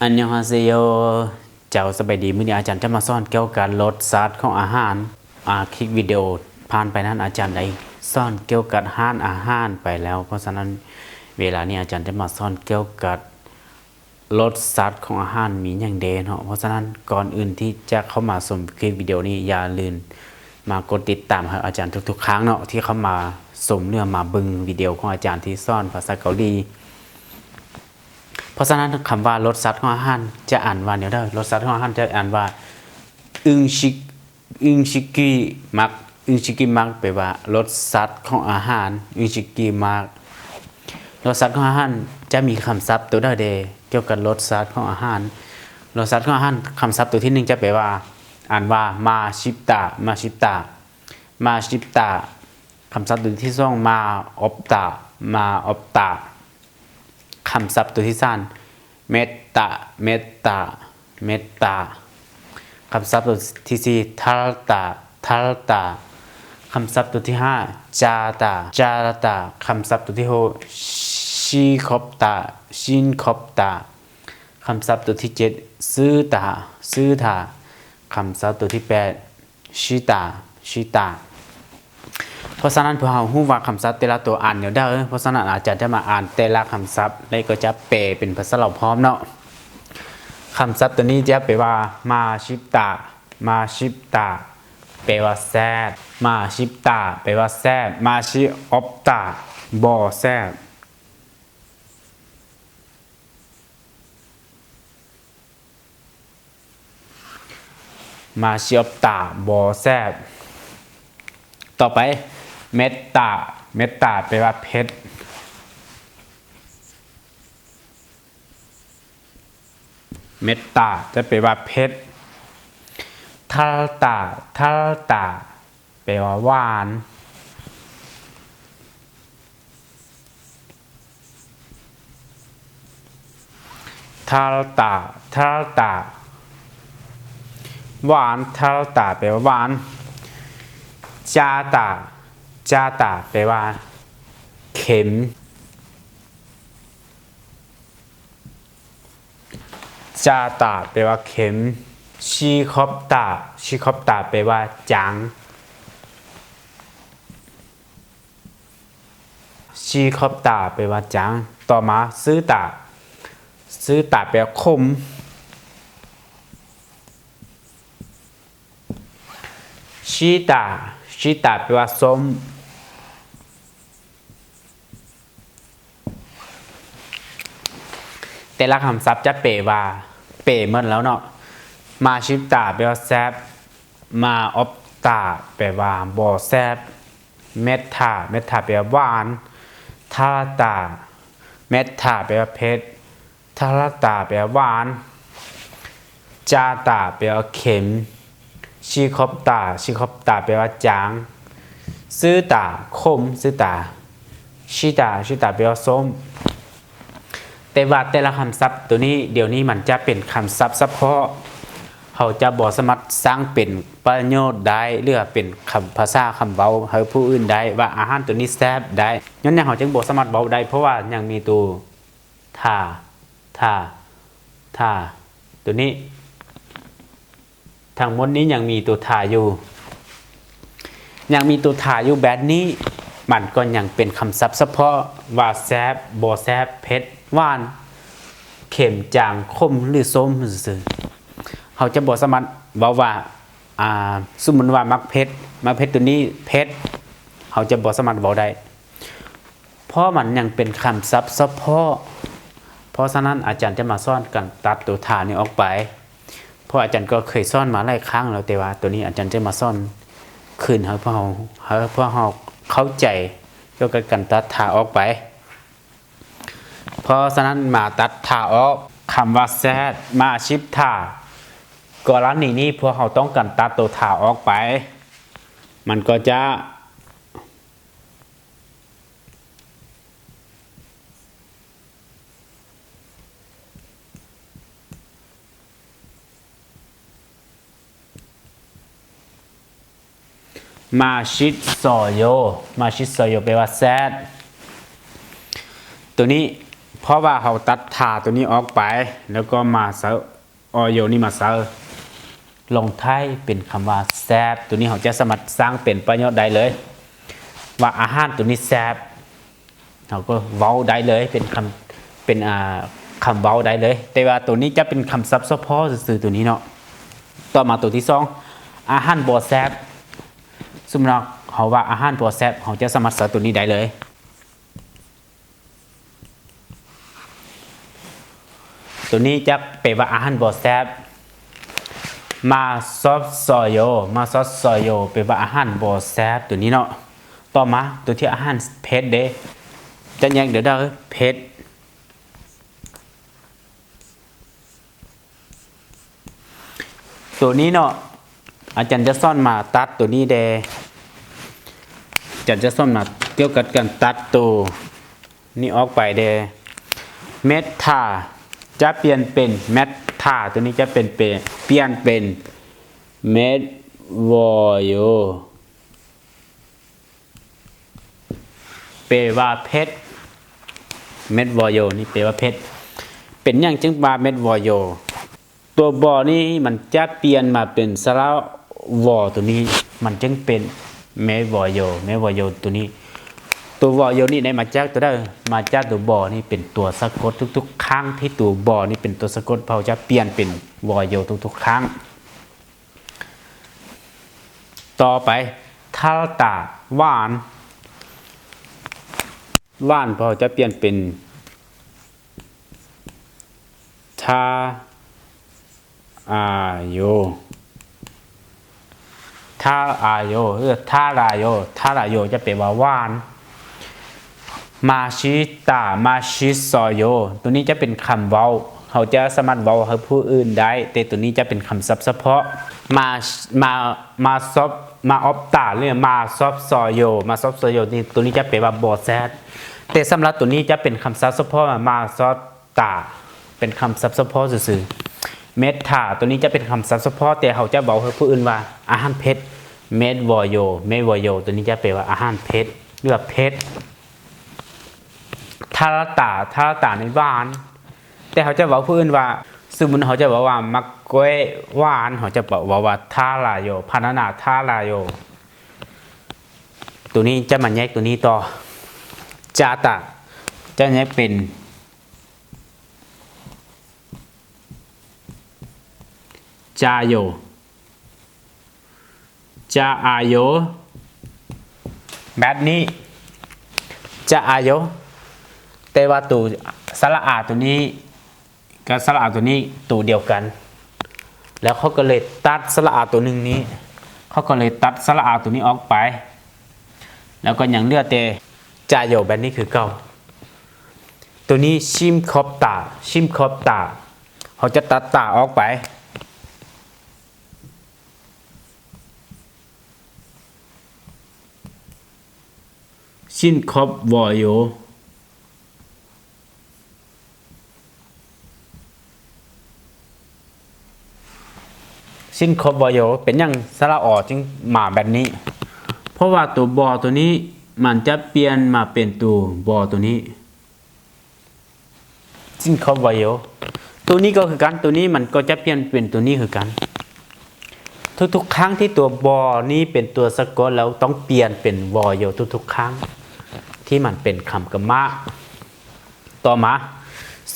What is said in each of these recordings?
ອັນຍອງຮາເຊໂຍ ເຈົ້າ ສະບາຍດີ. ມື້ນີ້ອາຈານຈະມາສອນກ່ຽວກັບລົດຊາດຂອງອາຫານ. ອາ ຄລິບວິດີໂອຜ່ານໄປນັ້ນ ອາຈານໄດ້ສອນກ່ຽວກັບຮ້ານອາຫານໄປແລ້ວ. ເພາະສະນັ້ນ ເວລານີ້ອາຈານຈະມາສອນກ່ຽວກັບລົດຊາດຂອງອາຫານມີຫຍັງແດ່ເນາະ. ເພາະສະນັ້ນ ກ່ອນອື່ນທີ່ຈະເຂົ້າມາຊົມຄລິບວິດີໂອນີ້ ຢ່າລືມມາກົດຕິດຕາມໃຫ້ອາຈານທຸກໆຄັ້ງເນາະ ທີ່ເຂົ້າມາຊົມ ຫຼື ມາເບິ່ງວິດີໂອຂອງອາຈານທີ່ສອນພາສາເກົາຫຼີ. ເພາະສະນັ້ນ ຄຳວ່າລົດຊາດຂອງອາຫານຈະອ່ານວ່າແນວໃດ? ລົດຊາດຂອງອາຫານຈະອ່ານວ່າ ອຶງຊິ ອຶງຊິກິມັກ. ອຶງຊິກິມັກ ແປວ່າລົດຊາດຂອງອາຫານ. ອຶງຊິກິມັກ. ລົດຊາດຂອງອາຫານຈະມີຄຳສັບໂຕໃດແດ່ກ່ຽວກັບລົດຊາດຂອງອາຫານ? ລົດຊາດຂອງອາຫານ ຄຳສັບໂຕທີໜຶ່ງຈະແປວ່າ ອ່ານວ່າ ມາຊິບຕາ ມາຊິບຕາ ມາຊິບຕາ. ຄຳສັບໂຕທີສອງ ມາອົບຕາ ມາອົບຕາ. ຄຳສັບໂຕທີສາມ ເມັດຕາ ເມັດຕາ ເມັດຕາ. ຄຳສັບໂຕທີສີ່ ທັນຕາ ທັນຕາ. ຄຳສັບໂຕທີຫ້າ ຈາຕາ ຈາຕາ. ຄຳສັບໂຕທີຫົກ ຊິນຂອບຕາ ຊິນຂອບຕາ. ຄຳສັບໂຕທີເຈັດ ຊືຕາ ຊືຕາ. ຄຳສັບໂຕທີແປດ ຊິຕາ ຊິຕາ. ເພາະສະນັ້ນ ພວກເຮົາຮູ້ວ່າຄຳສັບແຕ່ລະໂຕອ່ານແນວໃດ. ເພາະສະນັ້ນ ອາຈານຈະມາອ່ານແຕ່ລະຄຳສັບ ແລະ ກໍຈະແປເປັນພາສາລາວພ້ອມເນາະ. ຄຳສັບໂຕນີ້ຈະແປວ່າ ມາຊິບຕາ ມາຊິບຕາ ແປວ່າແຊບ. ມາຊິບຕາ ແປວ່າແຊບ. ມາຊິອົບຕາ ບໍ່ແຊບ. ມາຊິອົບຕາ ບໍ່ແຊບ. ຕໍ່ໄປ ເມັດຕາ ເມັດຕາ ແປວ່າເຜັດ. ເມັດຕາ ຈະແປວ່າເຜັດ. ທັນຕາ ທັນຕາ ແປວ່າຫວານ. ທັນຕາ ທັນຕາ ຫວານ. ທັນຕາ ແປວ່າຫວານ. ຈາຕາ ຈາຕາ ແປວ່າເຂັມ. ຈາຕາ ແປວ່າເຂັມ. ຊິນຂອບຕາ ຊິນຂອບຕາ ແປວ່າຈາງ. ຊິນຂອບຕາ ແປວ່າຈາງ. ຕໍ່ມາ ຊືຕາ ຊືຕາ ແປວ່າຂົມ. ຊິນຕາ ຊິນຕາ ແປວ່າສົ້ມ. ແຕ່ລະຄຳສັບຈະແປວ່າ ແປໝົດແລ້ວເນາະ. ມາຊິນຕາ ແປວ່າແຊບ. ມາອົບຕາ ແປວ່າບໍ່ແຊບ. ເມັດຕາ ເມັດຕາ ແປວ່າຫວານ. ທັນຕາ ເມັດຕາ ແປວ່າເຜັດ. ທັນຕາ ແປວ່າຫວານ. ຈາຕາ ແປວ່າເຂັມ. ຊິນຂອບຕາ ຊິນຂອບຕາ ແປວ່າຈາງ. ຊືຕາ ຂົມ. ຊືຕາ ຊິນຕາ ຊິນຕາ ແປວ່າສົ້ມ. ແຕ່ວ່າແຕ່ລະຄຳສັບໂຕນີ້ ດຽວນີ້ມັນຈະເປັນຄຳສັບສະເພາະ. ເຮົາຈະບໍ່ສາມາດສ້າງເປັນປະໂຫຍດໄດ້ ຫຼື ເປັນຄຳ ພາສາຄຳເວົ້າໃຫ້ຜູ້ອື່ນໄດ້ ວ່າອາຫານໂຕນີ້ແຊບໄດ້. ຍ້ອນຫຍັງເຮົາຈຶ່ງບໍ່ສາມາດເວົ້າໄດ້? ເພາະວ່າຍັງມີໂຕ ທາ ທາ ທາ ໂຕນີ້ ທັງໝົດນີ້ຍັງມີໂຕ ທາ ຢູ່ ຍັງມີໂຕ ທາ ຢູ່ແບບນີ້ ມັນກໍຍັງເປັນຄຳສັບສະເພາະວ່າແຊບ ບໍ່ແຊບ ເຜັດ ຫວານ ເຂັມ ຈາງ ຂົມ ຫຼື ສົ້ມ ຊື່ໆ. ເຮົາຈະບໍ່ສາມາດເວົ້າວ່າ ອ່າ ສົມມຸດວ່າໝາກເຜັດ ໝາກເຜັດໂຕນີ້ເຜັດ ເຮົາຈະບໍ່ສາມາດເວົ້າໄດ້. ເພາະມັນຍັງເປັນຄຳສັບສະເພາະ. ເພາະສະນັ້ນ ອາຈານຈະມາສອນການຕັດໂຕ ທາ ນີ້ອອກໄປ. ເພາະອາຈານກໍເຄີຍສອນມາຫຼາຍຄັ້ງແລ້ວ, ແຕ່ວ່າໂຕນີ້ອາຈານຈະມາສອນຄືນໃຫ້ພວກເຮົາ, ໃຫ້ພວກເຮົາເຂົ້າໃຈກ່ຽວກັບການຕັດ ທາ ອອກໄປ. ເພາະສະນັ້ນ ມາຕັດ ທາ ອອກ. ຄຳວ່າແຊບ ມາຊິບທາ. ກໍລະນີນີ້ ພວກເຮົາຕ້ອງການຕັດໂຕ ທາ ອອກໄປ. ມັນກໍຈະ ມາຊິດຊອໂຍ ມາຊິດຊອໂຍ ແປວ່າແຊບ. ໂຕນີ້ ເພາະວ່າເຮົາຕັດທາໂຕນີ້ອອກໄປ ແລ້ວກໍມາໃສ່ ອອໂຢນີ້ມາໃສ່ ລົງທ້າຍເປັນຄຳວ່າແຊບ. ໂຕນີ້ເຮົາຈະສາມາດສ້າງເປັນປະໂຫຍດໄດ້ເລີຍ ວ່າອາຫານໂຕນີ້ແຊບ ເຮົາກໍເວົ້າໄດ້ເລີຍ ເປັນຄຳ ເປັນ ອ່າ ຄຳເວົ້າໄດ້ເລີຍ. ແຕ່ວ່າໂຕນີ້ຈະເປັນຄຳສັບສະເພາະຊື່ໆ ໂຕນີ້ເນາະ. ຕໍ່ມາໂຕທີສອງ ອາຫານບໍ່ແຊບ. ສົມມຸດວ່າເຮົາວ່າອາຫານບໍ່ແຊບ ເຮົາຈະສາມາດໃຊ້ໂຕນີ້ໄດ້ເລີຍ. ໂຕນີ້ຈະແປວ່າອາຫານບໍ່ແຊບ. ມາຊອບຊອໂຢ ມາຊອບຊອໂຢ ແປວ່າອາຫານບໍ່ແຊບ ໂຕນີ້ເນາະ. ຕໍ່ມາໂຕທີ່ອາຫານເຜັດເດ້ ຈະແຍກເດີ ເຜັດ. ໂຕນີ້ເນາະ ອາຈານຈະສອນມາຕັດໂຕນີ້ແດ່ ອາຈານຈະສອນມາກ່ຽວກັບການຕັດໂຕນີ້ອອກໄປແດ່. ເມັດທາ ຈະປ່ຽນເປັນ ເມັດທາ ໂຕນີ້ຈະເປັນ ປ່ຽນເປັນ ເມັດວໍໂຢ ແປວ່າເຜັດ. ເມັດວໍໂຢນີ້ແປວ່າເຜັດ. ເປັນຫຍັງຈຶ່ງວ່າເມັດວໍໂຢ? ຕົວ ບໍ່ ນີ້ມັນຈະປ່ຽນມາເປັນສະຫຼະ ວໍ ໂຕນີ້ ມັນຈຶ່ງເປັນເມັດວໍໂຢ ເມັດວໍໂຢໂຕນີ້. ຕົວ ວໍໂຢນີ້ໄດ້ມາຈາກຕົວໃດ? ມາຈາກຕົວ ບໍ່ ນີ້ເປັນຕົວສະກົດ. ທຸກໆຄັ້ງທີ່ຕົວ ບໍ່ ນີ້ເປັນຕົວສະກົດ ເຮົາຈະປ່ຽນເປັນ ວໍໂຢ ທຸກໆຄັ້ງ. ຕໍ່ໄປ ທາລະຕາ ຫວານ ຫວານ ເຮົາຈະປ່ຽນເປັນ ທາອາໂຢ ທາອາໂຢ ຫຼື ທາລາໂຢ ທາລາໂຢ ຈະແປວ່າຫວານ. ມາຊິຕາ ມາຊິຊອໂຢ ໂຕນີ້ຈະເປັນຄຳເວົ້າ ເຮົາຈະສາມາດເວົ້າໃຫ້ຜູ້ອື່ນໄດ້ ແຕ່ໂຕນີ້ຈະເປັນຄຳສັບສະເພາະ. ມາ ມາ ມາຊອບ ມາອອບຕາ ຫຼື ມາຊອບຊອໂຢ ມາຊອບຊອໂຢນີ້ ໂຕນີ້ຈະແປວ່າບໍ່ແຊບ ແຕ່ສຳລັບໂຕນີ້ຈະເປັນຄຳສັບສະເພາະ ມາຊອບຕາ ເປັນຄຳສັບສະເພາະຊື່ໆ. ເມັດທາ ໂຕນີ້ຈະເປັນຄຳສັບສະເພາະ ແຕ່ເຮົາຈະເວົ້າໃຫ້ຜູ້ອື່ນວ່າອາຫານເຜັດ. ເມັດວໍໂຢ ເມັດວໍໂຢ ໂຕນີ້ຈະແປວ່າອາຫານເຜັດ ຫຼືວ່າເຜັດ. ທາລະຕາ ທາລະຕານີ້ຫວານ ແຕ່ເຮົາຈະເວົ້າຜູ້ອື່ນວ່າ ສົມມຸດເຮົາຈະເວົ້າວ່າໝາກກ້ວຍຫວານ ເຮົາຈະເວົ້າວ່າທາລາໂຢ ພານານາທາລາໂຢ. ໂຕນີ້ຈະມາແຍກໂຕນີ້ຕໍ່ ຈາຕາ ຈະແຍກເປັນ ຈາໂຢ ຈາອາໂຢ ແບບນີ້ ຈາອາໂຢ ແຕ່ວ່າໂຕສະຫຼະອາໂຕນີ້ກັບສະຫຼະອາໂຕນີ້ໂຕດຽວກັນ ແລ້ວເຂົາກໍເລີຍຕັດສະຫຼະອາໂຕໜຶ່ງນີ້ ເຂົາກໍເລີຍຕັດສະຫຼະອາໂຕນີ້ອອກໄປ ແລ້ວກໍຍັງເຫຼືອແຕ່ຈາໂຢແບບນີ້ຄືເກົ່າ. ໂຕນີ້ຊິມຄອບຕາ ຊິມຄອບຕາ ເຮົາຈະຕັດຕາອອກໄປ. ຊິນຄອບວໍໂຢ ຊິນຄອບວໍໂຢ ເປັນຫຍັງສະຫຼະອໍຈຶ່ງມາແບບນີ້? ເພາະວ່າໂຕ ບ ໂຕນີ້ ມັນຈະປ່ຽນມາເປັນໂຕ ບ ໂຕນີ້. ຊິນຄອບວໍໂຢ ໂຕນີ້ກໍຄືກັນ ໂຕນີ້ມັນກໍຈະປ່ຽນເປັນໂຕນີ້ຄືກັນ. ທຸກໆຄັ້ງທີ່ຕົວ ບ ນີ້ເປັນຕົວສະກົດ ແລ້ວຕ້ອງປ່ຽນເປັນ ວໍໂຢ ທຸກໆຄັ້ງທີ່ມັນເປັນຄຳກຳມະ. ຕໍ່ມາ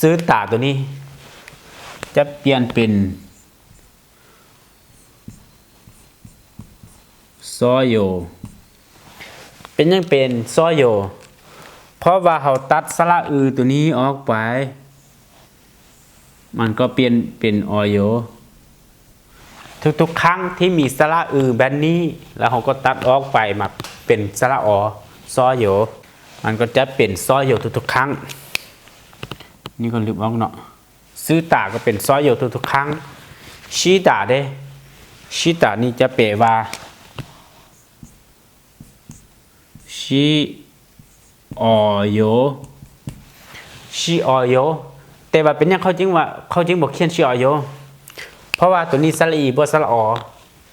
ຊື່ຕາໂຕນີ້ຈະປ່ຽນເປັນ ຊ ໂຢ ເປັນຫຍັງເປັນ ຊ ໂຢ? ເພາະວ່າເຮົາຕັດສະຫຼະ ອື ໂຕນີ້ອອກໄປ ມັນກໍປ່ຽນເປັນ ອ ໂຢ. ທຸກໆຄັ້ງທີ່ມີສະຫຼະ ອື ແບບນີ້ ແລ້ວເຮົາກໍຕັດອອກໄປ ມາເປັນສະຫຼະ ອ ຊ ໂຢ ມັນກໍຈະເປັນ ຊ ໂຢ ທຸກໆຄັ້ງ. ນີ້ກໍລຶບອອກເນາະ. ຊື່ຕາກໍເປັນ ຊ ໂຢ ທຸກໆຄັ້ງ. ຊິຕາເດ້ ຊິຕານີ້ຈະແປວ່າ ຊິ ອ ໂຢ ຊິ ອ ໂຢ. ແຕ່ວ່າເປັນຫຍັງເຂົາຈຶ່ງວ່າ ເຂົາຈຶ່ງບໍ່ຂຽນ ຊິ ອ ໂຢ? ເພາະວ່າໂຕນີ້ສະຫຼະ ອີ ບໍ່ສະຫຼະ ອ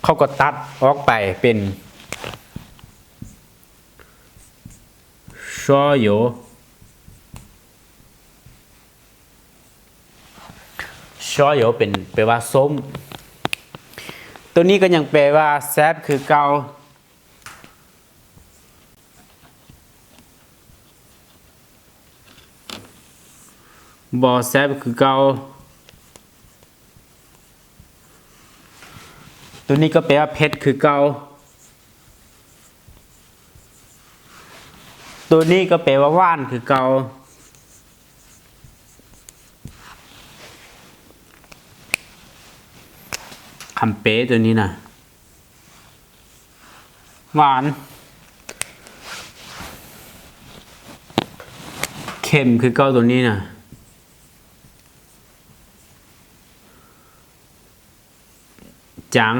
ເຂົາກໍຕັດອອກໄປເປັນ ຊ ໂຢ. ຊໍໂຢ ເປັນ ແປວ່າສົ້ມ. ໂຕນີ້ກໍຍັງແປວ່າແຊບຄືເກົ່າ. ບໍ່ແຊບຄືເກົ່າ. ໂຕນີ້ກໍແປວ່າເຜັດຄືເກົ່າ. ໂຕນີ້ກໍແປວ່າຫວານຄືເກົ່າ. ຄຳເປໂຕນີ້ນະ ຫວານ ເຄັມຄືເກົ່າ. ໂຕນີ້ນະ ຈາງ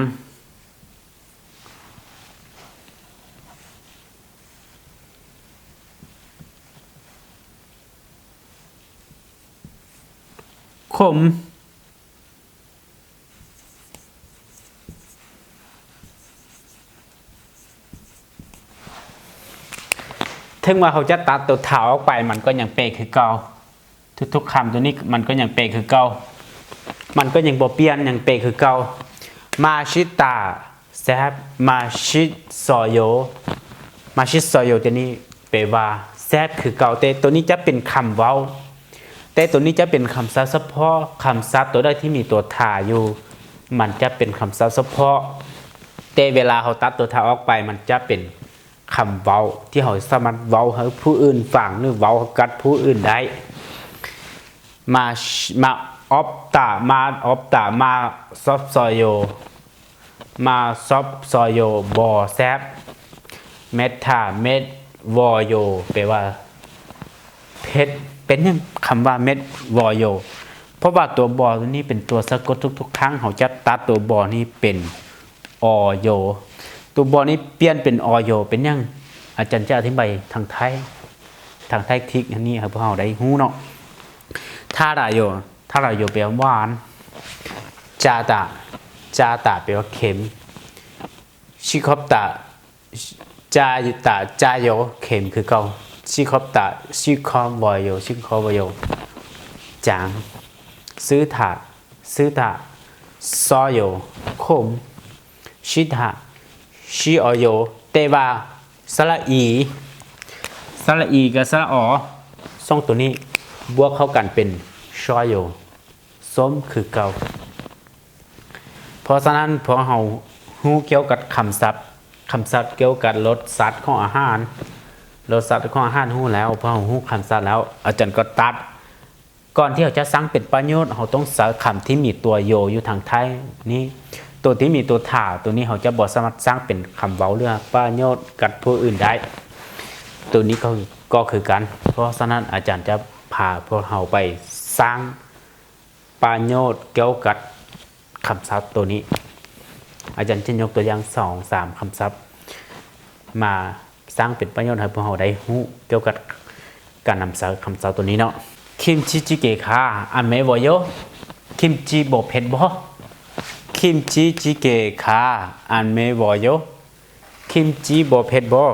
ຂົມ. ເຖິງວ່າເຮົາຈະຕັດໂຕທາອອກໄປ ມັນກໍຍັງເປຄືເກົ່າ. ທຸກໆຄຳໂຕນີ້ມັນກໍຍັງເປຄືເກົ່າ. ມັນກໍຍັງບໍ່ປ່ຽນ ຍັງເປຄືເກົ່າ. ມາຊິຕາ ແຊບ. ມາຊິຊໍໂຢ ມາຊິຊໍໂຢໂຕນີ້ແປວ່າແຊບຄືເກົ່າ. ແຕ່ໂຕນີ້ຈະເປັນຄຳເວົ້າ ແຕ່ໂຕນີ້ຈະເປັນຄຳສັບສະເພາະ. ຄຳສັບໂຕໃດທີ່ມີໂຕທາຢູ່ ມັນຈະເປັນຄຳສັບສະເພາະ. ແຕ່ເວລາເຮົາຕັດໂຕທາອອກໄປ ມັນຈະເປັນຄຳເວົ້າທີ່ເຮົາສາມາດເວົ້າໃຫ້ຜູ້ອື່ນຟັງ ຫຼື ເວົ້າກັບຜູ້ອື່ນໄດ້. ມາ ມາອອບຕາ ມາອອບຕາ ມາຊອບຊໍໂຢ ມາຊອບຊໍໂຢ ບໍ່ແຊບ. ເມັດທາ ເມັດວໍໂຢ ແປວ່າເຜັດ. ເປັນຫຍັງຄຳວ່າເມັດວໍໂຢ? ເພາະວ່າຕົວ ບໍໂຕນີ້ເປັນຕົວສະກົດ. ທຸກໆຄັ້ງເຮົາຈະຕັດຕົວ ບໍນີ້ເປັນ ອໍໂຢ. ຕົວ ບໍນີ້ປ່ຽນເປັນ ອໍໂຢ. ເປັນຫຍັງ? ອາຈານຈະອະທິບາຍທາງໄທ ທາງໄທທິກອັນນີ້ໃຫ້ພວກເຮົາໄດ້ຮູ້ເນາະ. ທາລາໂຢ ທາລາໂຢແປວ່າຫວານ. ຈາຕາ ຈາຕາແປວ່າເຄັມ. ຊິຄອບຕາ ຈາຕາ ຈາໂຢ ເຄັມຄືເກົ່າ. ຊິຄອບຕາ ຊິຄອບວໍໂຢ ຊິຄອບວໍໂຢ ຈາງ. ຊືທາ ຊືທາ ຊໍໂຢ ຂົມ. ຊິທາ ຊິອໍໂຢ ແຕ່ວ່າສະຫຼະອີ ສະຫຼະອີກັບສະຫຼະອໍ ສອງໂຕນີ້ບວກເຂົ້າກັນເປັນຊໍໂຢ ສົ້ມຄືເກົ່າ. ເພາະສະນັ້ນ ພວກເຮົາຮູ້ກ່ຽວກັບຄຳສັບ ຄຳສັບກ່ຽວກັບລົດຊາດຂອງອາຫານ ລົດຊາດຂອງອາຫານຮູ້ແລ້ວ ພວກເຮົາຮູ້ຄຳສັບແລ້ວ ອາຈານກໍຕັດ. ກ່ອນທີ່ເຮົາຈະສ້າງເປັນປະໂຫຍດ ເຮົາຕ້ອງໃຊ້ຄຳທີ່ມີຕົວໂຢຢູ່ທາງທ້າຍນີ້. ໂຕທີ່ມີຕົວທາ ໂຕນີ້ເຮົາຈະບໍ່ສາມາດສ້າງເປັນຄຳເວົ້າ ຫຼື ປະໂຫຍດກັບຜູ້ອື່ນໄດ້. ໂຕນີ້ກໍ ກໍຄືກັນ. ເພາະສະນັ້ນ ອາຈານຈະພາພວກເຮົາໄປສ້າງ ປະໂຫຍດກ່ຽວກັບຄຳສັບໂຕນີ້. ອາຈານຈະຍົກຕົວຢ່າງສອງສາມຄຳສັບ ມາສ້າງເປັນປະໂຫຍດໃຫ້ພວກເຮົາໄດ້ຮູ້ກ່ຽວກັບການນຳໃຊ້ຄຳສັບໂຕນີ້ເນາະ. ຄິມຈິຈິເກະຄະ ອັນເມວໍໂຢ. ຄິມຈິບໍ່ເຜັດບໍ? ຄິມຈິຈິເກະຄະ ອັນເມວໍໂຢ. ຄິມຈິບໍ່ເຜັດບໍ?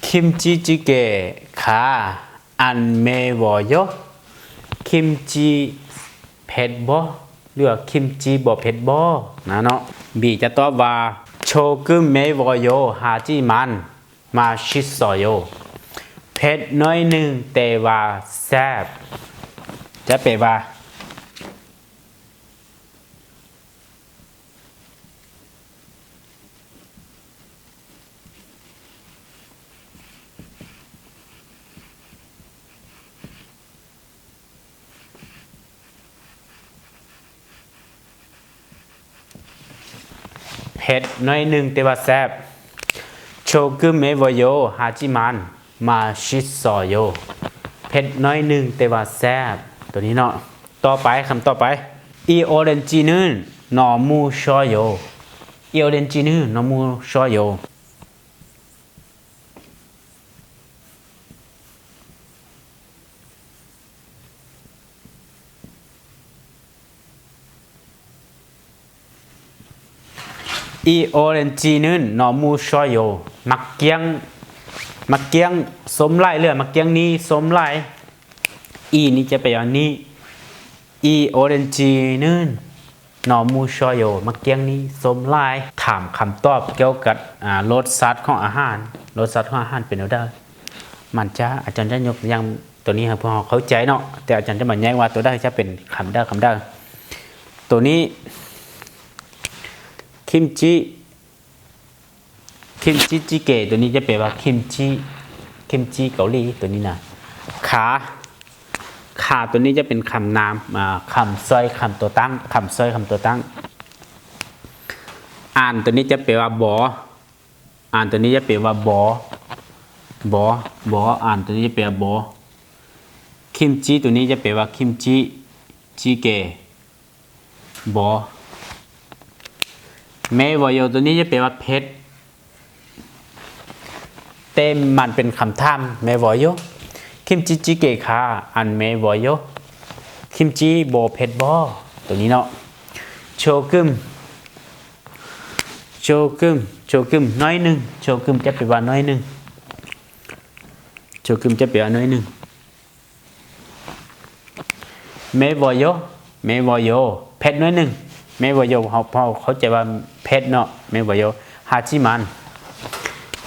ຄິມຈິຈິເກະຄະ ອັນເມວໍໂຢ. ຄິມຈິເຜັດບໍ ຫຼືວ່າຄິມຈິບໍ່ເຜັດບໍ ນະເນາະ. ບີຈະຕອບວ່າ ໂຊກຶເມວໍໂຢ ຮາຈິມັນ ມາຊິຊໍໂຢ. ເຜັດໜ້ອຍໜຶ່ງ ແຕ່ວ່າແຊບ. ຈະແປວ່າ ເຜັດໜ້ອຍໜຶ່ງ ແຕ່ວ່າແຊບ. ໂຊກຶເມວໍໂຢ ຮາຈິມັນ ມາຊິຊໍໂຢ. ເຜັດໜ້ອຍໜຶ່ງ ແຕ່ວ່າແຊບ. ໂຕນີ້ເນາະ. ຕໍ່ໄປ ຄຳຕໍ່ໄປ ອີໂອເຣນຈິນຶ ນໍມູຊໍໂຢ. ອີໂອເຣນຈິນຶ ນໍມູຊໍໂຢ. ອີໂອເຣນຈີ ໜຶ່ງ ໜໍ່ມູ ຊອຍໂຢ ໝາກກ້ຽງ ໝາກກ້ຽງສົ້ມຫຼາຍ ຫຼື ໝາກກ້ຽງນີ້ສົ້ມຫຼາຍ. ອີນີ້ຈະແປວ່ານີ້ ອີໂອເຣນຈີ ໜຶ່ງ ໜໍ່ມູ ຊອຍໂຢ ໝາກກ້ຽງນີ້ສົ້ມຫຼາຍ. ຖາມຄຳຕອບກ່ຽວກັບ ອາ ລົດຊາດຂອງອາຫານ, ລົດຊາດຂອງອາຫານເປັນແນວໃດ? ມັນຈະ ອາຈານຈະຍົກຕົວຢ່າງຕົວນີ້ໃຫ້ພວກເຮົາເຂົ້າໃຈເນາະ, ແຕ່ອາຈານຈະມາແຍກວ່າຕົວໃດຈະເປັນຄຳໃດ ຄຳໃດ. ຕົວນີ້ ຄິມຈິ ຄິມຈິຈິເກະ ຕົວນີ້ຈະແປວ່າຄິມຈິ ຄິມຈິເກົາຫຼີ ຕົວນີ້ນະ. ຄາ ຄາ ຕົວນີ້ຈະເປັນຄຳນາມ ອາ ຄຳຊ່ອຍ ຄຳຕົວຕັ້ງ ຄຳຊ່ອຍ ຄຳຕົວຕັ້ງ. ອານ ຕົວນີ້ຈະແປວ່າບໍ່ ອານ ຕົວນີ້ຈະແປວ່າບໍ່ ບໍ່ ບໍ່ ອານ ຕົວນີ້ຈະແປວ່າບໍ່. ຄິມຈິ ຕົວນີ້ຈະແປວ່າຄິມຈິ ຈິເກະ ບໍ່. ແມ່ວໍໂຢ ຕົວນີ້ຈະແປວ່າເຜັດ ແຕ່ມັນເປັນຄຳຖາມ ແມ່ວໍໂຢ ຄິມຈິຈິເກະຄາ ອັນແມ່ວໍໂຢ ຄິມຈິບໍ່ເຜັດບໍ່? ຕົວນີ້ເນາະ. ໂຊກຶມ ໂຊກຶມ ໂຊກຶມ ໜ້ອຍໜຶ່ງ ໂຊກຶມຈະແປວ່າໜ້ອຍໜຶ່ງ ໂຊກຶມຈະແປວ່າໜ້ອຍໜຶ່ງ. ແມ່ວໍໂຢ ແມ່ວໍໂຢ ເຜັດໜ້ອຍໜຶ່ງ ແມ່ວໍໂຢ ເຮົາ ເຮົາເຂົ້າໃຈວ່າເຜັດເນາະ ແມ່ວໍໂຢ. ຮາຈິມັນ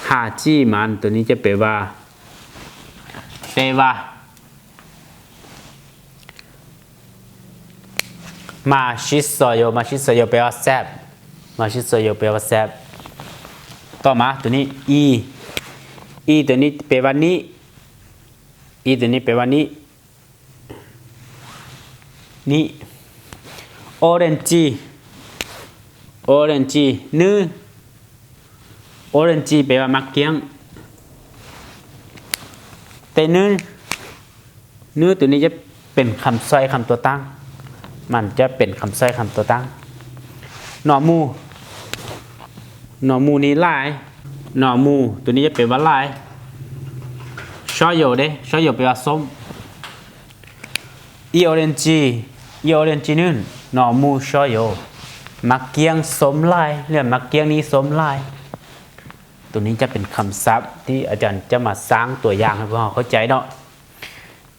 ຮາຈິມັນ ຕົວນີ້ຈະແປວ່າ ແປວ່າ ມາຊິໂຊໂຢ ມາຊິໂຊໂຢ ແປວ່າແຊບ ມາຊິໂຊໂຢ ແປວ່າແຊບ. ຕໍ່ມາຕົວນີ້ ອີ ອີ ຕົວນີ້ແປວ່ານີ້ ອີ ຕົວນີ້ແປວ່ານີ້ ນີ້. ໂອເຣນຈີ ໂອເຣນຈີ ໜຶ່ງ ໂອເຣນຈີ ແປວ່າໝາກກ້ຽງ ແຕ່ໜຶ່ງ ໜຶ່ງ ຕົວນີ້ຈະເປັນຄຳຊ່ອຍ ຄຳຕົວຕັ້ງ ມັນຈະເປັນຄຳຊ່ອຍ ຄຳຕົວຕັ້ງ. ໜໍ່ມູ ໜໍ່ມູນີ້ຫຼາຍ ໜໍ່ມູ ຕົວນີ້ຈະແປວ່າຫຼາຍ. ຊອຍໂຢເດ້ ຊອຍໂຢແປວ່າສົ້ມ. ອີໂອເຣນຈີ ອີໂອເຣນຈີ ໜຶ່ງ ໜໍ່ມູ ຊອຍໂຢ ໝາກກ້ຽງສົ້ມຫຼາຍ ຫຼື ໝາກກ້ຽງນີ້ສົ້ມຫຼາຍ. ຕົວນີ້ຈະເປັນຄຳສັບທີ່ອາຈານຈະມາສ້າງຕົວຢ່າງໃຫ້ພວກເຮົາເຂົ້າໃຈເນາະ.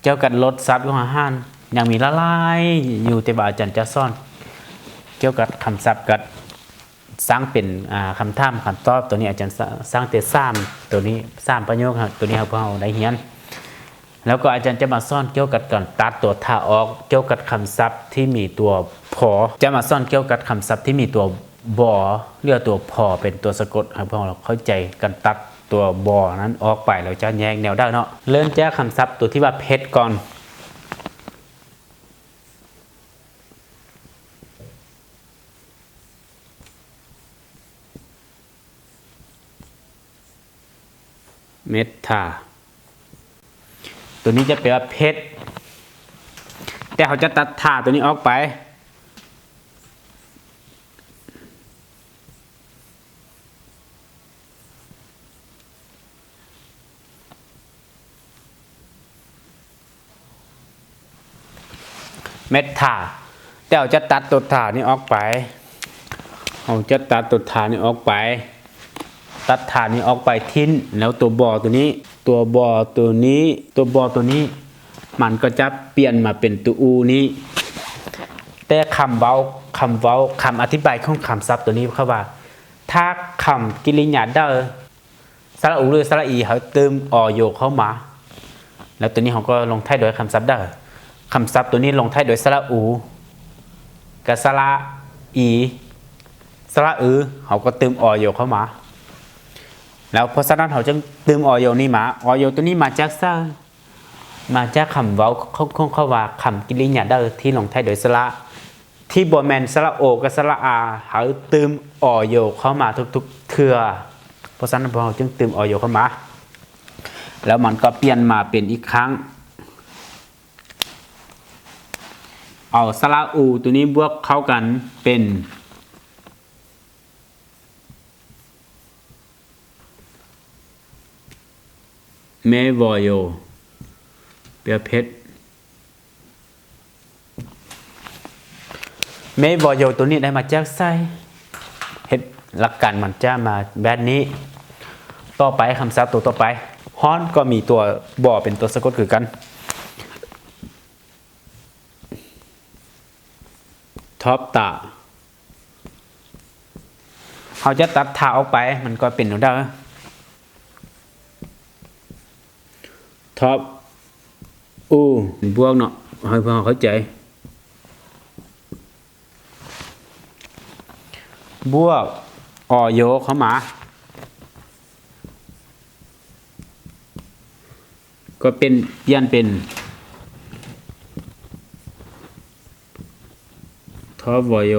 ກ່ຽວກັບລົດຊາດຂອງອາຫານ ຍັງມີຫຼາຍໆຢູ່ ແຕ່ວ່າອາຈານຈະສອນກ່ຽວກັບຄຳສັບກັບສ້າງເປັນ ອາ ຄຳຖາມ ຄຳຕອບ. ຕົວນີ້ອາຈານ ສ- ສ້າງແຕ່ສາມ ຕົວນີ້ ສາມປະໂຫຍກ ຕົວນີ້ໃຫ້ພວກເຮົາໄດ້ຮຽນ. ແລ້ວກໍອາຈານຈະມາສອນກ່ຽວກັບການຕັດຕົວຖາອອກ ກ່ຽວກັບຄຳສັບທີ່ມີຕົວ ພໍ ຈະມາສອນກ່ຽວກັບຄຳສັບທີ່ມີຕົວ ບໍ ຫຼື ຕົວ ພໍ ເປັນຕົວສະກົດ ໃຫ້ພວກເຮົາເຂົ້າໃຈການຕັດຕົວ ບໍ ນັ້ນອອກໄປ ແລ້ວຈະແຍກແນວໃດເນາະ. ເລີ່ມຈາກຄຳສັບຕົວທີ່ວ່າເຜັດກ່ອນ. ເມັດຖາ ຕົວນີ້ຈະແປວ່າເຜັດ ແຕ່ເຮົາຈະຕັດຖາຕົວນີ້ອອກໄປ. ເມັດຖາ ແຕ່ເຮົາຈະຕັດຕົວຖານີ້ອອກໄປ ເຮົາຈະຕັດຕົວຖານີ້ອອກໄປ ຕັດຖານີ້ອອກໄປຖິ້ມ ແລ້ວຕົວ ບໍ ຕົວນີ້ ຕົວ ບໍ ຕົວນີ້ ຕົວ ບໍ ຕົວນີ້ ມັນກໍຈະປ່ຽນມາເປັນຕົວ ອູ ນີ້. ແຕ່ຄຳເວົ້າ ຄຳເວົ້າ ຄຳອະທິບາຍຂອງຄຳສັບຕົວນີ້ ເຂົາວ່າ ຖ້າຄຳກິລິຍາໃດ ສະຫຼະອູ ຫຼື ສະຫຼະອີ ເຮົາຕື່ມ ອ ໂຍ ເຂົ້າມາ ແລ້ວຕົວນີ້ເຮົາກໍລົງທ້າຍດ້ວຍຄຳສັບໃດ? ຄຳສັບຕົວນີ້ລົງທ້າຍດ້ວຍສະຫຼະອູ ກັບສະຫຼະອີ ສະຫຼະອື ເຮົາກໍຕື່ມ ອ ໂຍ ເຂົ້າມາ ແລ້ວເພາະສະນັ້ນເຮົາຈຶ່ງຕື່ມ ອ ໂຍ ນີ້ມາ. ອ ໂຍ ຕົວນີ້ມາຈາກໃສ? ມາຈາກຄຳເວົ້າຂອງ ຂອງເຂົາວ່າ ຄຳກິລິຍາໃດທີ່ລົງທ້າຍດ້ວຍສະຫຼະ ທີ່ບໍ່ແມ່ນສະຫຼະໂອກັບສະຫຼະອາ ເຮົາຕື່ມ ອ ໂຍ ເຂົ້າມາທຸກໆເທື່ອ. ເພາະສະນັ້ນ ພວກເຮົາຈຶ່ງຕື່ມ ອ ໂຍ ເຂົ້າມາ ແລ້ວມັນກໍປ່ຽນມາເປັນອີກຄັ້ງ ເອົາສະຫຼະອູຕົວນີ້ບວກເຂົ້າກັນເປັນ ແມ່ວໍໂຢ ແປວ່າເຜັດ. ແມ່ວໍໂຢຕົວນີ້ໄດ້ມາຈາກໃສ? ເຮັດ ຫຼັກການມັນຈະມາແບບນີ້. ຕໍ່ໄປ ຄຳສັບຕົວຕໍ່ໄປ ຮ້ອນ ກໍມີຕົວບໍ່ເປັນຕົວສະກົດຄືກັນ. ທອບຕາ ເຮົາຈະຕັດທາອອກໄປ ມັນກໍເປັນໂນດາ ທອບອູ ເປັນບວກເນາະ ໃຫ້ພວກເຮົາເຂົ້າໃຈ ບວກ ອ ໂຍ ເຂົ້າມາ ກໍເປັນ ປ່ຽນເປັນ ທອບ ວ ໂຍ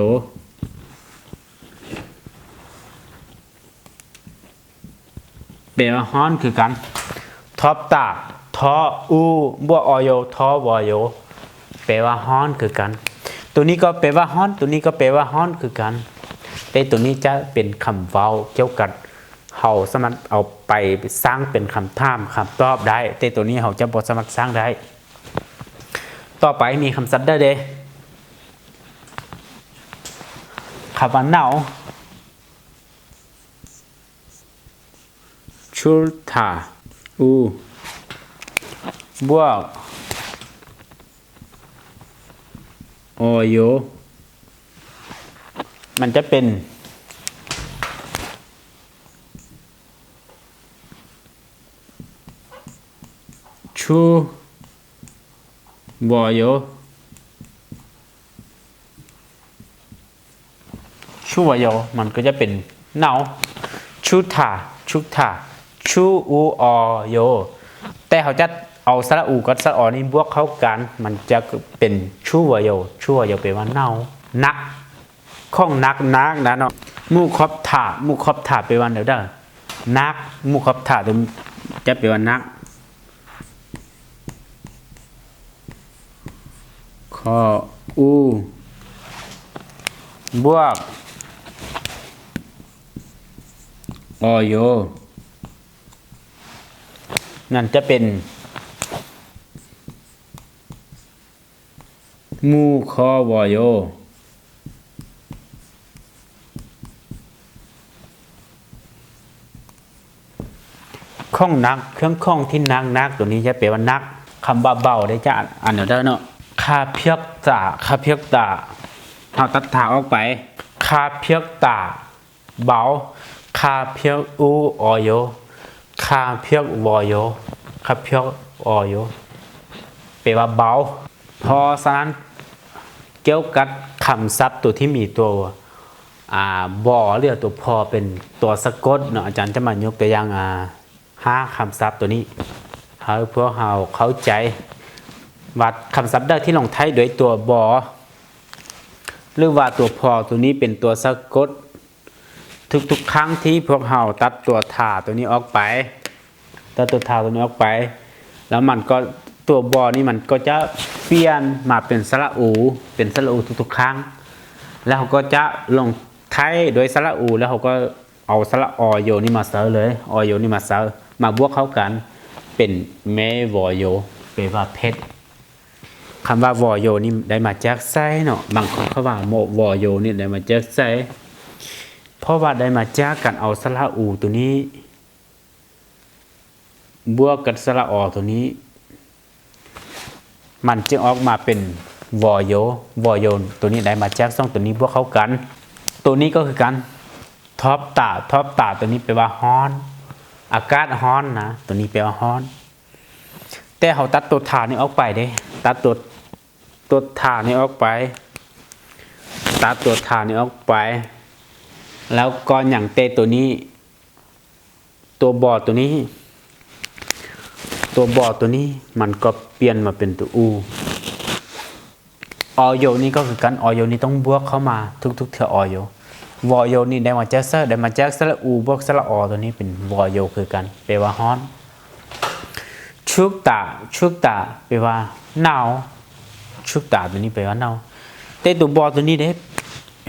ແປວ່າຮ້ອນຄືກັນ. ທອບຕາ ທ ອູ ບວກ ອ ໂຍ ທ ວ ໂຍ ແປວ່າຮ້ອນຄືກັນ. ໂຕນີ້ກໍແປວ່າຮ້ອນ ໂຕນີ້ກໍແປວ່າຮ້ອນຄືກັນ ແຕ່ໂຕນີ້ຈະເປັນຄຳເວົ້າກ່ຽວກັບ ເຮົາສາມາດເອົາໄປສ້າງເປັນຄຳຖາມຄຳຕອບໄດ້ ແຕ່ໂຕນີ້ເຮົາຈະບໍ່ສາມາດສ້າງໄດ້. ຕໍ່ໄປມີຄຳສັບໃດເດ ຄຳວ່າໜາວ ຊຸທາ ອູ ບວກ ອ ໂຍ ມັນຈະເປັນ ຊຸ ວ ໂຍ ຊຸວະໂຍ ມັນກໍຈະເປັນໜາວ ຊຸທາ ຊຸທາ ຊຸ ອູ ອ ໂຍ ແຕ່ເຮົາຈະເອົາສະຫຼະອູກັບສະຫຼະອນີ້ບວກເຂົ້າກັນ ມັນຈະເປັນຊຸວະໂຍ ຊຸວະໂຍ ແປວ່າໜາວ ໜັກ ຂອງໜັກ ໜັກນະເນາະ. ມຸຂອບທາ ມຸຂອບທາ ແປວ່າແນວໃດ? ໜັກ ມຸຂອບທາ ຈະແປວ່າໜັກ ຂໍອູ ບວກ ອ ໂຍ ນັ້ນຈະເປັນ ມຸ ຄໍ ວ ໂຍ. ຂອງໜັກ ເຄື່ອງຂອງທີ່ໜັກໆ ໂຕນີ້ຈະແປວ່າໜັກ. ຄຳວ່າເບົາໄດ້ຈາກອັນນັ້ນເດີເນາະ ຄາພຽກຕາ ຄາພຽກຕາ ເຮົາຕັດທາອອກໄປ ຄາພຽກຕາ ເບົາ ຄາພຽກອູ ອ ໂຍ ຄາພຽກ ວ ໂຍ ຄາພຽກ ອ ໂຍ ແປວ່າເບົາ. ເພາະສະນັ້ນ ກ່ຽວກັບຄຳສັບຕົວທີ່ມີຕົວ ອາ ວ ຫຼື ຕົວ ພ ເປັນຕົວສະກົດເນາະ ອາຈານຈະມາຍົກຕົວຢ່າງ ອາ ຫ້າຄຳສັບຕົວນີ້ ໃຫ້ພວກເຮົາເຂົ້າໃຈວ່າຄຳສັບໃດທີ່ລົງທ້າຍດ້ວຍຕົວ ວ ຫຼືວ່າຕົວ ພ ຕົວນີ້ເປັນຕົວສະກົດ ທຸກໆຄັ້ງທີ່ພວກເຮົາຕັດຕົວ ທ ຕົວນີ້ອອກໄປ ຕັດຕົວ ທ ຕົວນີ້ອອກໄປ ແລ້ວມັນກໍ ຕົວ ວ ນີ້ມັນກໍຈະປ່ຽນມາເປັນສະຫຼະອູ ເປັນສະຫຼະອູທຸກໆຄັ້ງ ແລ້ວເຮົາກໍຈະລົງທ້າຍດ້ວຍສະຫຼະອູ ແລ້ວເຮົາກໍເອົາສະຫຼະ ອ ໂຍ ນີ້ມາໃສ່ເລີຍ ອ ໂຍ ນີ້ມາໃສ່ ມາບວກເຂົ້າກັນເປັນ ເມ ວ ໂຍ ແປວ່າເຜັດ. ຄຳວ່າ ວ ໂຍ ນີ້ໄດ້ມາຈາກໃສເນາະ? ບາງຄົນເຂົາວ່າ ໂມ ວ ໂຍ ນີ້ໄດ້ມາຈາກໃສ? ເພາະວ່າໄດ້ມາຈາກການເອົາສະຫຼະອູຕົວນີ້ ບວກກັບສະຫຼະ ອ ຕົວນີ້ ມັນຈຶ່ງອອກມາເປັນ ວ ໂຍ ວ ໂຍ ຕົວນີ້ໄດ້ມາຈາກສອງຕົວນີ້ບວກເຂົ້າກັນ. ຕົວນີ້ກໍຄືກັນ ທອບຕາ ທອບຕາ ຕົວນີ້ແປວ່າຮ້ອນ ອາກາດຮ້ອນນະ ຕົວນີ້ແປວ່າຮ້ອນ. ແຕ່ເຮົາຕັດຕົວ ທ ນີ້ອອກໄປເດ້ ຕັດຕົວ ຕົວ ທ ນີ້ອອກໄປ ຕັດຕົວ ທ ນີ້ອອກໄປ ແລ້ວກໍຍັງແຕ່ຕົວນີ້ ຕົວ ວ ຕົວນີ້ ຕົວ ວ ຕົວນີ້ ມັນກໍປ່ຽນມາເປັນຕົວ ອູ. ອ ໂຍ ນີ້ກໍຄືກັນ ອ ໂຍ ນີ້ຕ້ອງບວກເຂົ້າມາທຸກໆເທື່ອ ອ ໂຍ ວ ໂຍ ນີ້ໄດ້ມາຈາກໃສ? ໄດ້ມາຈາກສະຫຼະອູບວກສະຫຼະ ອ ຕົວນີ້ເປັນ ວ ໂຍ ຄືກັນ ແປວ່າຮ້ອນ. ຊຸກຕາ ຊຸກຕາ ແປວ່າໜາວ ຊຸກຕາ ຕົວນີ້ແປວ່າໜາວ ແຕ່ຕົວ ວ ຕົວນີ້ເດ້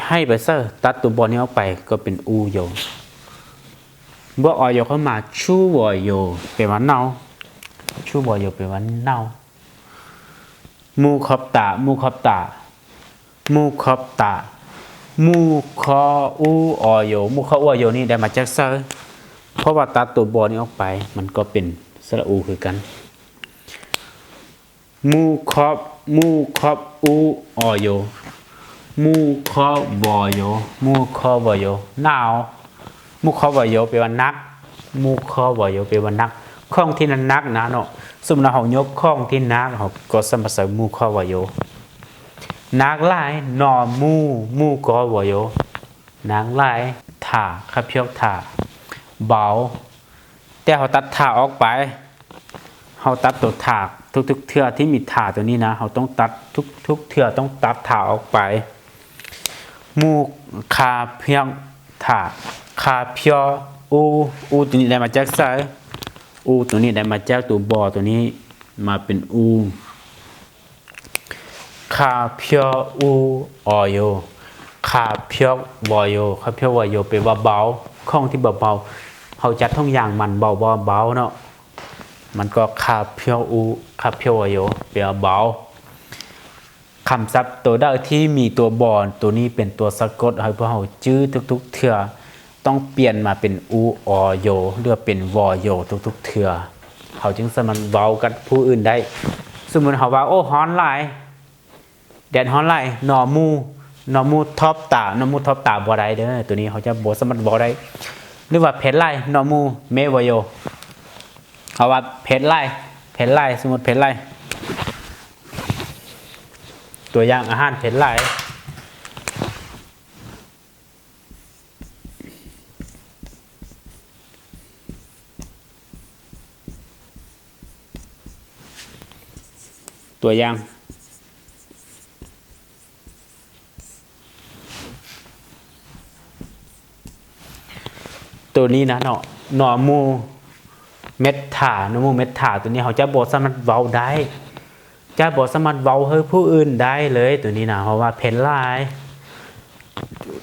ໃຫ້ໄປໃສ່ ຕັດຕົວ ວ ນີ້ອອກໄປ ກໍເປັນ ອູ ໂຍ ບວກ ອ ໂຍ ເຂົ້າມາ ຊູ ວ ໂຍ ແປວ່າໜາວ ຊູ ວ ໂຍ ແປວ່າໜາວ. ມູຂອບຕາ ມູຂອບຕາ ມູຂອບຕາ ມູຄໍອູອໍໂຢ ມູຄໍອູອໍໂຢນີ້ໄດ້ມາຈາກໃສ? ເພາະວ່າຕັດຕົວ ບ ນີ້ອອກໄປ ມັນກໍເປັນສະຫຼະອູຄືກັນ. ມູຄໍ ມູຄໍອູອໍໂຢ ມູຄໍວົໂຢ ມູຄໍວົໂຢ ໜາວ. ມູຄໍວົໂຢແປວ່າໜັກ ມູຄໍວົໂຢແປວ່າໜັກ ຂອງທີ່ໜັກໆນະເນາະ. ສົມມຸດວ່າເຮົາຍົກຂອງທີ່ໜັກ ເຮົາກໍສາມາດໃຊ້ມູຄໍວົໂຢ. ໜັກຫຼາຍ ນໍມູ ມູກໍວົໂຢ ໜັກຫຼາຍ. ຖາ ຄະພຽວຖາ ເບົາ. ແຕ່ເຮົາຕັດຖາອອກໄປ ເຮົາຕັດຕົວຖາ ທຸກໆເທື່ອທີ່ມີຖາຕົວນີ້ນະ ເຮົາຕ້ອງຕັດ ທຸກໆເທື່ອຕ້ອງຕັດຖາອອກໄປ. ມູ ຄາພຽວ ຖາ ຄາພຽວ ອູ ອູຕົວນີ້ໄດ້ມາຈາກໃສ? ອູຕົວນີ້ໄດ້ມາຈາກຕົວ ບ ຕົວນີ້ ມາເປັນອູ. ຄາພຽວອູອໍໂຢ ຄາພຽວວົໂຢ ຄາພຽວວົໂຢແປວ່າເບົາ ຂອງທີ່ເບົາໆ. ເຮົາຈັບຖົງຢາງມັນເບົາບໍ່? ເບົາເນາະ. ມັນກໍຄາພຽວອູ ຄາພຽວວົໂຢແປວ່າເບົາ. ຄຳສັບຕົວໃດທີ່ມີຕົວ ບ ຕົວນີ້ເປັນຕົວສະກົດ ໃຫ້ພວກເຮົາຈື່ທຸກໆເທື່ອ ຕ້ອງປ່ຽນມາເປັນອູອໍໂຢ ຫຼືວ່າເປັນວົໂຢທຸກໆເທື່ອ ເຮົາຈຶ່ງສາມາດເວົ້າກັບຜູ້ອື່ນໄດ້. ສົມມຸດເຮົາວ່າ ໂອ້ ຮ້ອນຫຼາຍ ແດດຮ້ອນຫຼາຍ ນໍມູ ນໍມູທອບຕາ ນໍມູທອບຕາບໍ່ໄດ້ເດີ ຕົວນີ້ເຮົາຈະບໍ່ສາມາດເວົ້າໄດ້. ຫຼືວ່າເຜັດຫຼາຍ ນໍມູເມວົໂຢ. ເຮົາວ່າເຜັດຫຼາຍ ເຜັດຫຼາຍ ສົມມຸດເຜັດຫຼາຍ ຕົວຢ່າງອາຫານເຜັດຫຼາຍ. ຕົວຢ່າງ ໂຕນີ້ນະເນາະ ນໍມູເມັດຖາ ນໍມູເມັດຖາ ໂຕນີ້ເຮົາຈະບໍ່ສາມາດເວົ້າໄດ້ ຈະບໍ່ສາມາດເວົ້າໃຫ້ຜູ້ອື່ນໄດ້ເລີຍ ໂຕນີ້ນະ ເພາະວ່າເພັນຫຼາຍ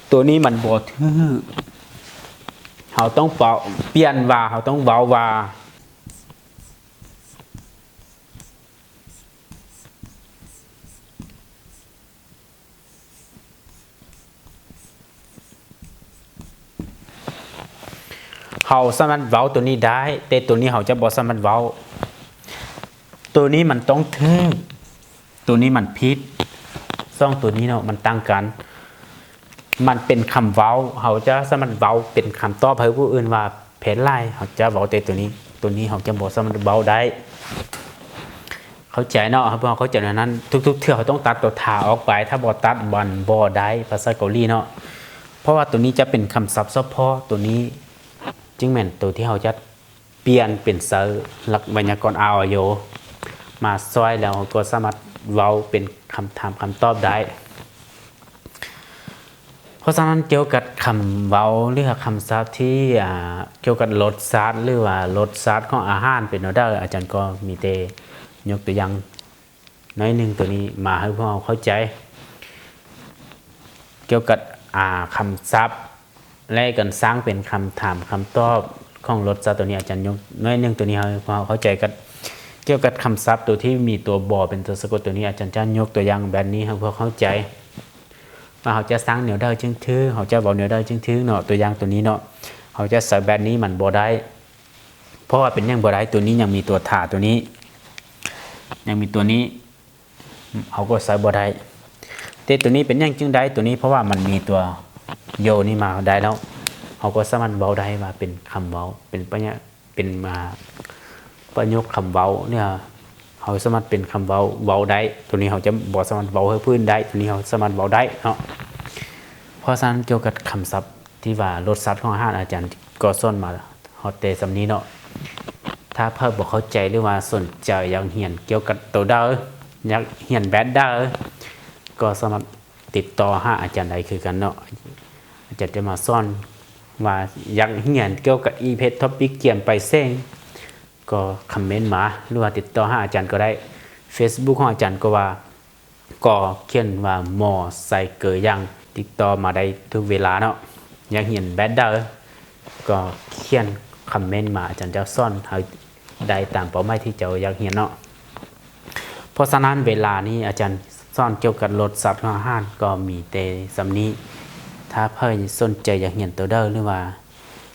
ໂຕນີ້ມັນບໍ່ຖືກ ເຮົາຕ້ອງເປົ່າ ປ່ຽນວ່າ ເຮົາຕ້ອງເວົ້າວ່າ ເຮົາສາມາດເວົ້າໂຕນີ້ໄດ້ ແຕ່ໂຕນີ້ເຮົາຈະບໍ່ສາມາດເວົ້າ ໂຕນີ້ມັນຕ້ອງຖືກ ໂຕນີ້ມັນຜິດ ສອງໂຕນີ້ເນາະ ມັນຕ່າງກັນ ມັນເປັນຄຳເວົ້າ ເຮົາຈະສາມາດເວົ້າເປັນຄຳຕອບໃຫ້ຜູ້ອື່ນວ່າ ເພັນຫຼາຍ ເຮົາຈະເວົ້າແຕ່ໂຕນີ້ ໂຕນີ້ເຮົາຈະບໍ່ສາມາດເວົ້າໄດ້ ເຂົ້າໃຈເນາະ ເຮົາ ເຮົາເຂົ້າໃຈແນວນັ້ນ ທຸກໆເທື່ອເຮົາຕ້ອງຕັດຕົວຖາອອກໄປ ຖ້າບໍ່ຕັດມັນບໍ່ໄດ້ ພາສາເກົາຫຼີເນາະ ເພາະວ່າໂຕນີ້ຈະເປັນຄຳສັບສະເພາະ ໂຕນີ້ຈຶ່ງແມ່ນໂຕທີ່ເຮົາຈະປ່ຽນເປັນໃຊ້ຫຼັກໄວຍາກອນ ອາ ອໍ ໂຢ ມາຊ່ອຍ ແລ້ວເຮົາກໍສາມາດເວົ້າເປັນຄຳຖາມຄຳຕອບໄດ້. ເພາະສະນັ້ນ ກ່ຽວກັບຄຳເວົ້າ ຫຼືວ່າຄຳສັບທີ່ ອ່າ ກ່ຽວກັບລົດຊາດ ຫຼືວ່າລົດຊາດຂອງອາຫານເປັນແນວໃດ ອາຈານກໍມີແຕ່ຍົກຕົວຢ່າງໜ້ອຍໜຶ່ງ ໂຕນີ້ມາໃຫ້ພວກເຮົາເຂົ້າໃຈ ກ່ຽວກັບ ອ່າ ຄຳສັບ ແລະ ການສ້າງເປັນຄຳຖາມຄຳຕອບຂອງລົດຊາດ ໂຕນີ້ອາຈານຍົກໜ້ອຍໜຶ່ງ ໂຕນີ້ໃຫ້ພວກເຮົາເຂົ້າໃຈກັນ ກ່ຽວກັບຄຳສັບໂຕທີ່ມີຕົວ ບ ເປັນຕົວສະກົດ ໂຕນີ້ອາຈານຈະຍົກຕົວຢ່າງແບບນີ້ໃຫ້ພວກເຮົາເຂົ້າໃຈ ວ່າເຮົາຈະສ້າງແນວໃດຈຶ່ງຖືກ ເຮົາຈະເວົ້າແນວໃດຈຶ່ງຖືກເນາະ ຕົວຢ່າງໂຕນີ້ເນາະ ເຮົາຈະໃຊ້ແບບນີ້ມັນບໍ່ໄດ້ ເພາະວ່າເປັນຫຍັງບໍ່ໄດ້ ໂຕນີ້ຍັງມີຕົວຖາ ໂຕນີ້ຍັງມີຕົວນີ້ ເຮົາກໍໃຊ້ບໍ່ໄດ້ ແຕ່ໂຕນີ້ເປັນຫຍັງຈຶ່ງໄດ້ ໂຕນີ້ເພາະວ່າມັນມີຕົວ ໂຢ ນີ້ມາໄດ້ແລ້ວ ເຮົາກໍສາມາດເວົ້າໄດ້ວ່າເປັນຄຳເວົ້າ ເປັນປະໂຫຍກ ເປັນ ອ່າ ປະໂຫຍກຄຳເວົ້າເນຍ ເຮົາສາມາດເປັນຄຳເວົ້າ ເວົ້າໄດ້ ໂຕນີ້ເຮົາຈະບໍ່ສາມາດເວົ້າໃຫ້ຜູ້ອື່ນໄດ້ ໂຕນີ້ເຮົາສາມາດເວົ້າໄດ້ເນາະ ເພາະສະນັ້ນ ກ່ຽວກັບຄຳສັບທີ່ວ່າລົດຊາດຂອງອາຫານ ອາຈານກໍສອນມາຮອດແຕ່ສ່ຳນີ້ເນາະ ຖ້າໃຜບໍ່ເຂົ້າໃຈ ຫຼືວ່າສົນໃຈຢາກຮຽນກ່ຽວກັບໂຕໃດ ຢາກຮຽນແບບໃດ ກໍສາມາດຕິດຕໍ່ຫາອາຈານໄດ້ຄືກັນເນາະ ອາຈານຈະມາສອນວ່າຢາກຮຽນກ່ຽວກັບອີເພັດ ທອບປິກ ກຽມໄປເສັງ ກໍຄອມເມັນມາ ຫຼືວ່າຕິດຕໍ່ຫາອາຈານກໍໄດ້ ເຟສບຸກຂອງອາຈານກໍວ່າ ກໍຂຽນວ່າ ໝໍໄຊເກີຢາງ ຕິດຕໍ່ມາໄດ້ທຸກເວລາເນາະ ຢາກຮຽນແບບໃດ ກໍຂຽນຄອມເມັນມາ ອາຈານຈະສອນໃຫ້ໄດ້ຕາມເປົ້າໝາຍທີ່ເຈົ້າຢາກຮຽນເນາະ ເພາະສະນັ້ນ ເວລານີ້ອາຈານສອນກ່ຽວກັບລົດຊາດຂອງອາຫານກໍມີແຕ່ສ່ຳນີ້ ຖ້າໃຜສົນໃຈຢາກຮຽນໂຕໃດ ຫຼືວ່າ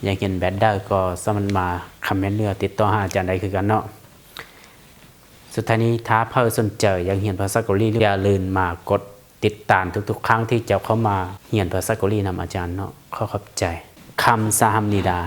ຢາກຮຽນແບບໃດ ກໍສາມາດມາຄອມເມັນ ຫຼືວ່າຕິດຕໍ່ຫາອາຈານໄດ້ຄືກັນເນາະ. ສຸດທ້າຍນີ້ ຖ້າໃຜສົນໃຈຢາກຮຽນພາສາເກົາຫຼີ ຢ່າລືມມາກົດຕິດຕາມທຸກໆຄັ້ງທີ່ເຈົ້າເຂົ້າມາຮຽນພາສາເກົາຫຼີນຳອາຈານເນາະ. ຂໍຂອບໃຈ. ຄຳສາຮັບນິດາ.